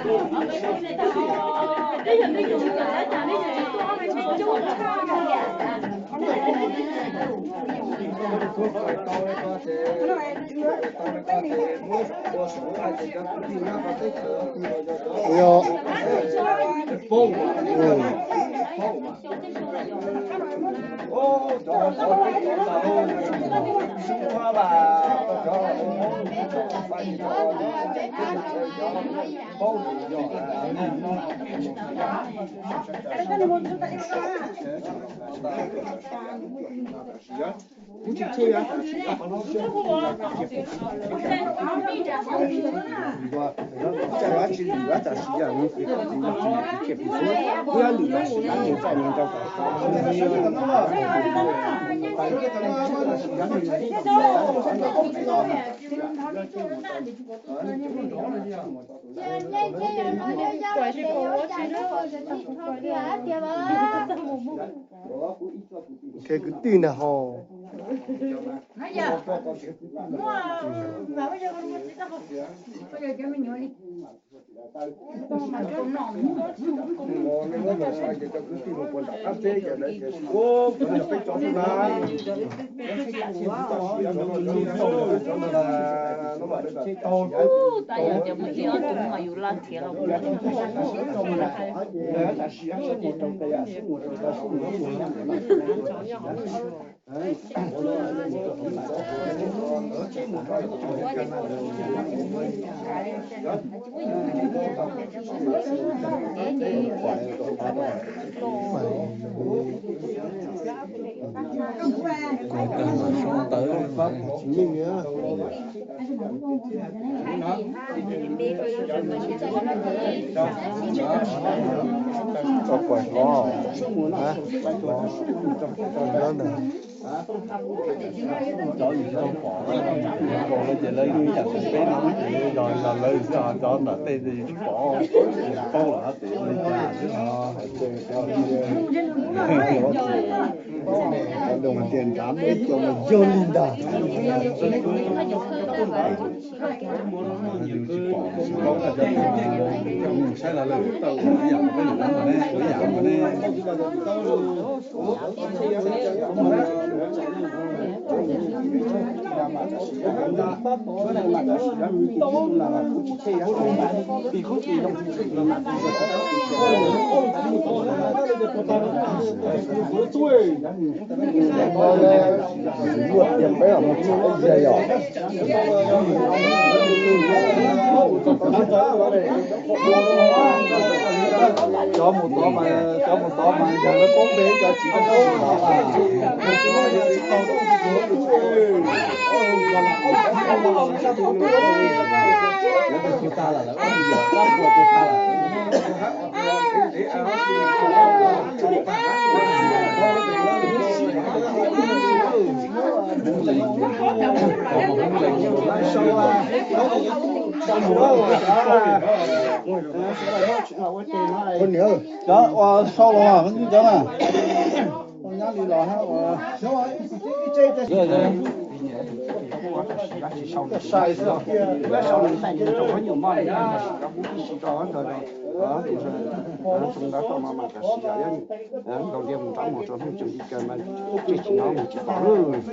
Kwv tij na ho. Ces lawv ib yam li peb no ces yog lawv tso cov nram tej pom paub lawm ces ua li cas xwb no. Tias nrad muaj ib co yog li ntag. Tsis pom, tsis paub, saib los lawm tau ib yam peb lwm no ne, ua ib yam no ne. Cov mus tod mas, cov mus tod mas yog lawv paub npe cov tsis paub. Cov uas sau los cov na. Nyab li los sai xwb, sau nws ntaij nws rau nyuam moj li, tab sis cov kuv tib si rau ntawd, tsoom ntawd tau mas mas tam sis yog nkaus ntiag mus nrad mus rau hnub tseem li kawg mas tej tsis no mus tsis tau lawm.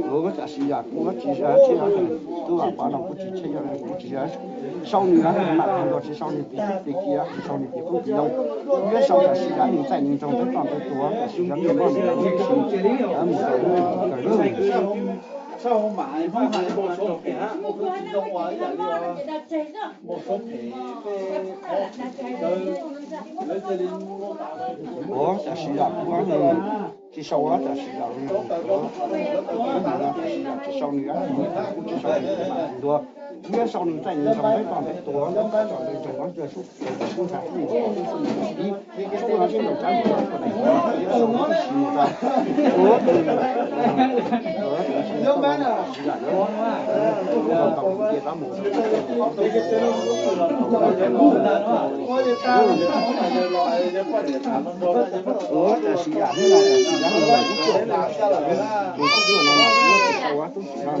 Kuv tam sis yam kuv tsis tsheb, tus vam pov no kuv tsis tsheb, kuv tsis sau nws, mam nrog tsis sau nws pis pis kiag, tsis sau nws pis qub pis loo. Yuav sau tam sis yam nws txaij nws ntsoog peb toj peb tuag tam sis yam nws muaj nws mus rau lub tseem kawg lub. Ua tam sis yam kuv tsis sau, ua tam sis yam, tsis sau nws, tsis sau nws, yuav sau nws txaij nws ntsoog peb toj peb tuag, sau nws ntsoog no cuag sub, sub ntxhais sub ntxhais sub ntxhais ib, sub no sib ntaus tsab ntawm no, ua tus ntawd, ua tus ntawd, ua tus ntawd, ua tus ntawd, ua tam sis yam, ua tam sis yam, ua tam sis yam, ua tam sis yam, ua tam sis yam,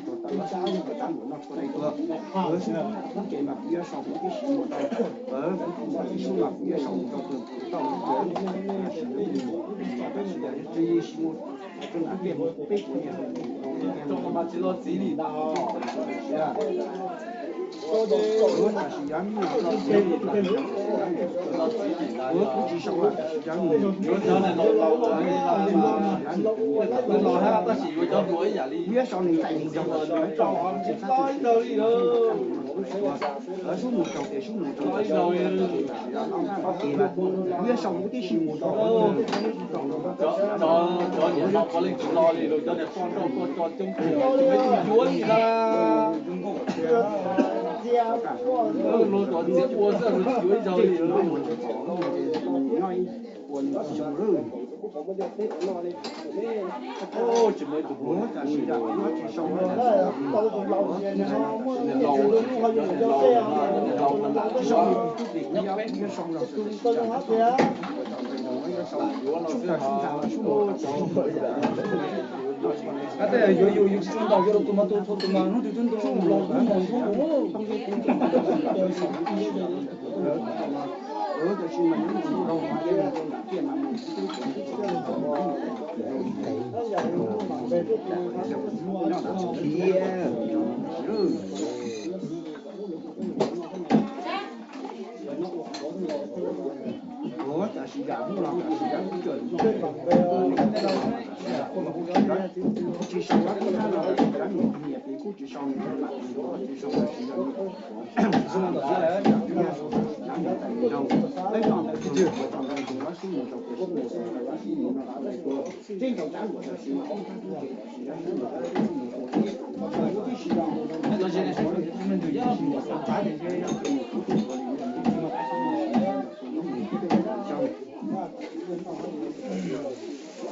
tau tab tab npam no txhua leej txhua tus, kuv ces mas kuv yuav sau kuv tib si mus rau, kuv tib si mas kuv yuav sau mus rau tus tau tab sis tab sis yog tsis mus rau nram tiaj peb kuv niam, kuv tab sis yog kuv tsis sau tab sis yog kuv yuav sau nws nqaij mus rau lawv sub mus rau ces sub mus rau, kuv yuav sau kuv tib si mus rau. Cov niam no qhov leej tsis lo li los cov niam poj nrauj tuaj tso coob tiag, tsis muaj ib tug yuav li na. Luag cov txiv ua xwb, luag tsis yuav ib zaug li. Tsis muaj ib tug Yuav yuav yuav tsis tau ntaus, yuav rau tus mas tus txhua tus mas hnub twg twb ntaus los hnub no ntub.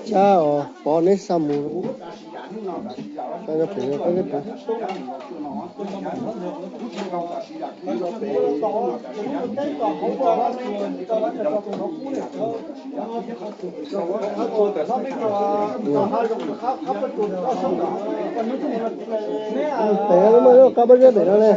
Cab os, pov neb xa mus. Cab nyob pem, cab nyob pem. Pem no mas, qab pob zeb pem no ne.